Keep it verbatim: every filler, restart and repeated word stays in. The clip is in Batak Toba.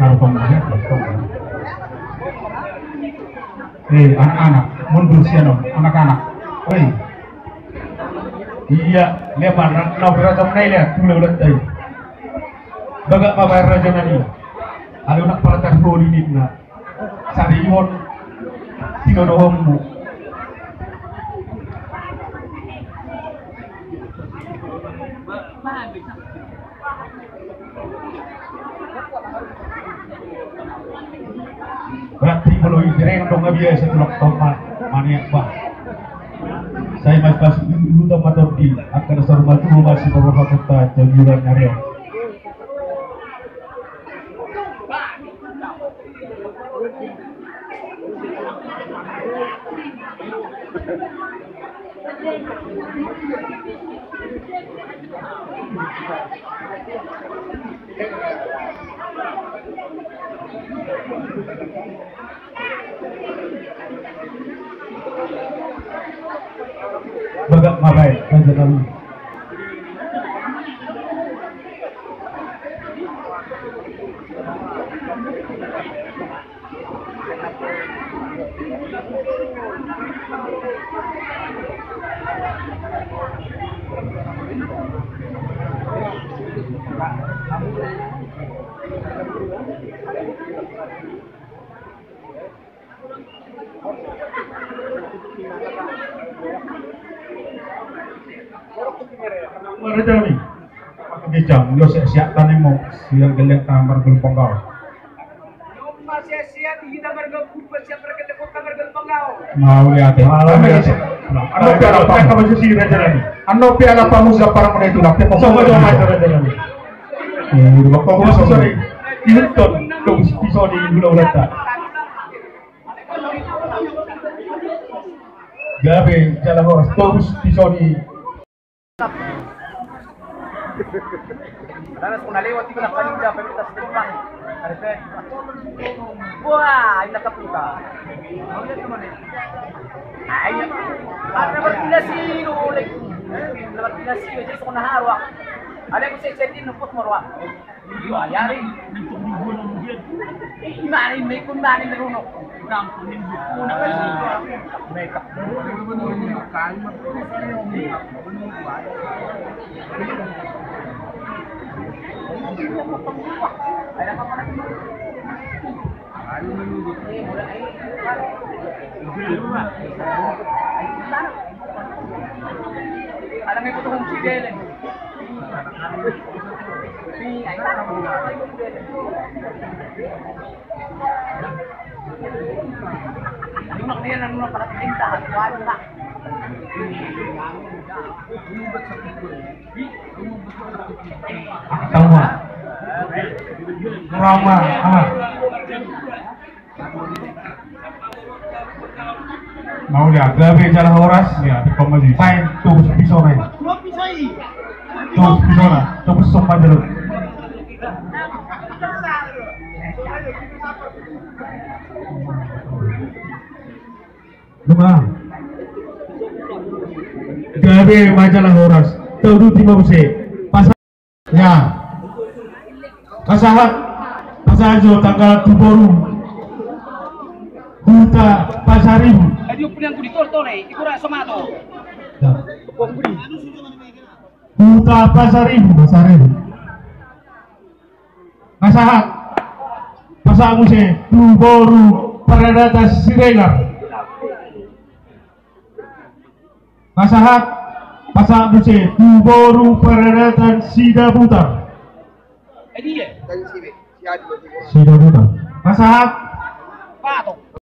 Taruh tong, ya, taruh tong. Eh, anak-anak, mundur sian on, anak-anak. Oi. Iya, leman, na, na, raja menai, lihat, tu, lihat, lihat, lihat. Bagak ma baen raja nami. Alai unang pala tarholi ninna. Sarihon. Tiga dohonmu. Berarti molo i bereng dong, nga biasa tulak toma maniak bah. Sai mas pas dulu toma tordi, angka dasar maju masih bawa fakta jajuran nyarion. Bagak ma baen, bagak ma baen. Raja nami. Gejang, yo siap-siap tani mo, siap gelleng tambar gelombang kau. Nunga siap-siap di hita marga Purba, siap marga Depok, marga gelombang kau. Mauliate. Mauliate. Annon pe ala pamu. Annon pe ala pamu siap para muna itu, nak, tepok. Sama dong, Raja nami. Eh, udah bakal gua sorry. Ini ton, tuh, pisau di hula-hula tak. Gabe jala horas, tobus pisau di. Karena sekolah lewat tiga lapan indah, pemerintah setempat. Ada pe. Wah, ini kaputa. Ayo. Ada berpindah sini dulu. Berpindah sini, jadi sekolah harus. Ada yang bisa jadi nempus marwah. Iyo, ayari. Mani, mani, mani, mani, mani. Tama. Rama, ama. Mauliate, gabe jala horas. Ya, tepung maju. Pain, tobus pisau, pain. Tobus pisau na, tobus sompa jalo. Duma. Gabe ma jala horas. Tauduti ma muse. Pas Ya. Pasahat. Pasahat jo tanggal tu boru. Huta Pasaribu. Ya. Huta Pasaribu. Pasaribu. Pasahat. Pasahat muse tu boru Paradaton Siregar. Pasahat, pasahat muse tu boru Paradaton Sidabutar. Sidabutar. Pasahat.